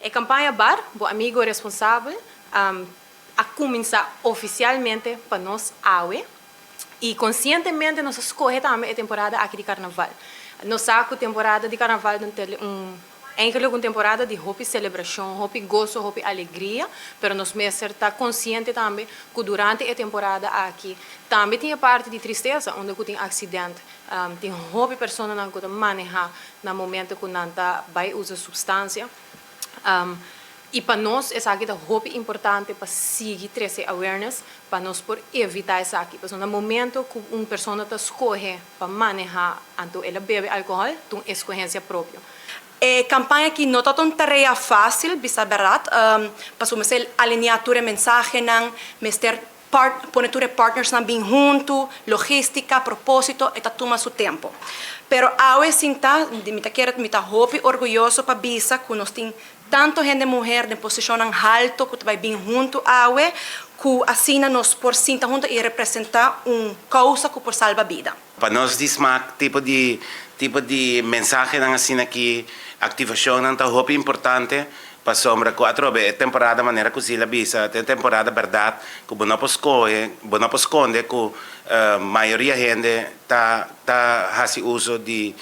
E campaña BAR, Bo Amigo Responsabel, a cuminsa oficialmente pa nos awe y conscientemente nos a scoge tambe e temporada aki di Carnaval. Nos sa cu temporada di Carnaval ta un eigenlijk un temporada di hopi celebracion, hopi goso, hopi alegria, pero nos mester ta consciente tambe cu durante e temporada aki tambe tin e parti di tristesa unda cu tin accident, tin hopi personanan cu ta maneha na momento cu nan ta bay usa substancia. Y pa nos esaki ta hopi importante pa sigui trece awareness pa nos por evita esaki. Pasobra na momento cu un persona ta scoge pa maneha anto el a bebe alcohol, ta un escogencia propio. E campaña aki no ta un tarea facil, bisa berdad, pasobra mester alinea tur e mensahenan, mester pone tur e partnersnan bin hunto, logistica, proposito, e ta tuma su tempo. Pero awe sinta, mi ta kere, mi ta hopi orguyoso pa bisa cu nos tin tanto hende muher den posicionnan halto cu ta bay bin hunto awe, cu asina nos por sinta hunto y representa un causa cu por salba bida. Pa nos di SMAC tipo di mensahenan asina aki, activacionnan ta hopi importante pasobra cu atrobe e temporada, manera cu Zila a bisa, e temporada berdad cu bo no por scoge, bo no por sconde cu mayoria hende ta haci uso di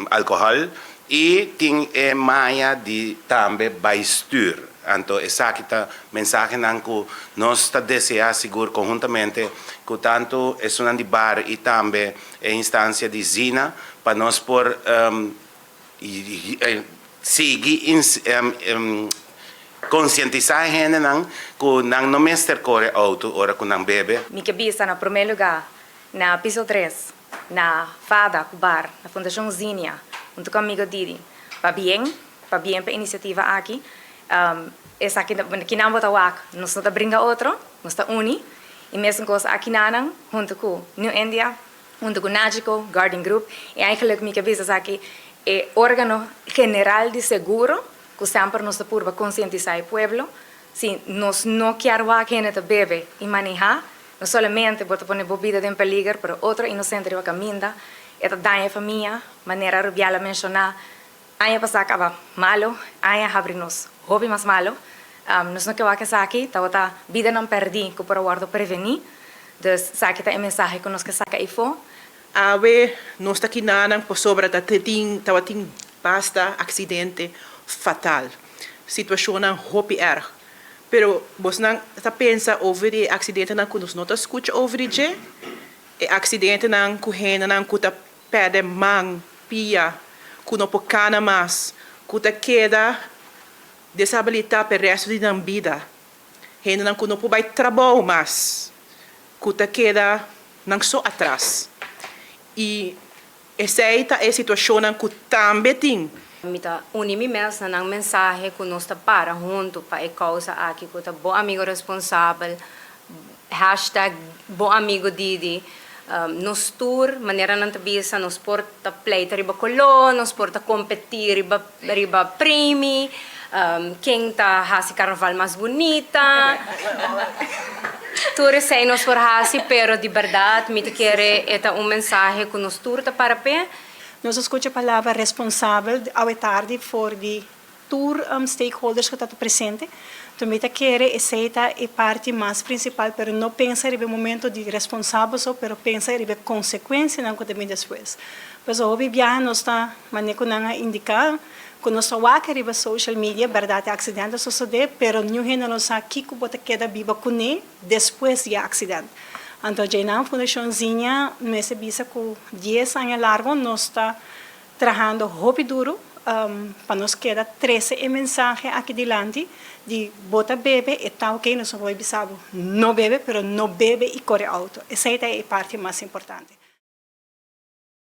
alcohol y tin e maya di tambe bay stuur. Anto esaki ta mensahenan cu nos ta desea sigur conhuntamente cu tanto esunnan di BAR y tambe e instancia di Zina pa nos por sigui concientisa hendenan cu nan no mester core auto ora cu nan bebe. Mi ke bisa na prome lugar na piso 3, na FADA cu BAR, na Fundacion Zinia, hunto cu amigo Didi. Pabien, pabien pa e iniciativa aki. Esaki kinan bo ta wak, nos no ta bringa otro, nos ta uni. Y mesun cos aki nanan, hunto cu New India, hunto cu Nagico, Guardian Group. Y eigenlijk mi ke bisa esaki e organo general di seguro, cu semper nos ta purba concientisa e pueblo. Si nos no kier wak hende ta bebe y maneha, no solamente bo ta pone bo bida den peliger, pero otro inocente riba caminda, e ta daña famia, manera Rubiela a menciona, aña pasa caba malo, aña habri nos hopi mas malo. Nos no ke wak esaki, tabata bidanan perdi cu por a wordo preveni. Dus esaki ta e mensahe cu nos ke saca ifo. Awe nos ta kinanan pasobra ta tin tabatin basta accidente fatal. Situacionnan hopi erg. Pero bosnan ta pensa over di e accidentenan cu nos no ta scucha over di dje? E accidentenan cu hendenan cu ta perde man, pia, cu no por cana mas, cu ta keda deshabilita pa e resto di nan bida. Hendenan cu no por bay trabou mas, cu ta keda nan so atras. Y esey ta e situacionnan cu tambe tin. Mi ta uni mi mes na nan mensahe cu nos ta para hunto pa e causa aki cu ta Bo Amigo Responsabel, #BoAmigoDidi. Nos tur, manera nan ta bisa, nos por ta pleita riba color, nos por ta competi riba premi, ken ta haci carnaval mas bunita. Tur esey nos por haci, pero di berdad mi ta kere e ta un mensahe cu nos tur ta para pe. Nos a scucha palabra responsabel awe tardi for di tur stakeholders cu ta presente. Anto mi ta kere esey ta e parti mas principal, pero no pensa riba e momento di responsabel so, pero pensa riba e consecuencianan cu ta bin despues. Pasobra hopi biaha nos ta mane cu nan a indica cu nos ta wak riba social media, berdad e accidente a sosode, pero niun hende no sa kico bo ta keda biba cune despues di e accidente. Anto djeinan Fundacion Zinia mester bisa cu 10 aña largo nos ta trahando hopi duro pa nos keda trece e mensahe aki dilanti di bo ta bebe e ta ok, nos no por bisa bo no bebe, pero no bebe y core auto. Esey ta e parti mas importante.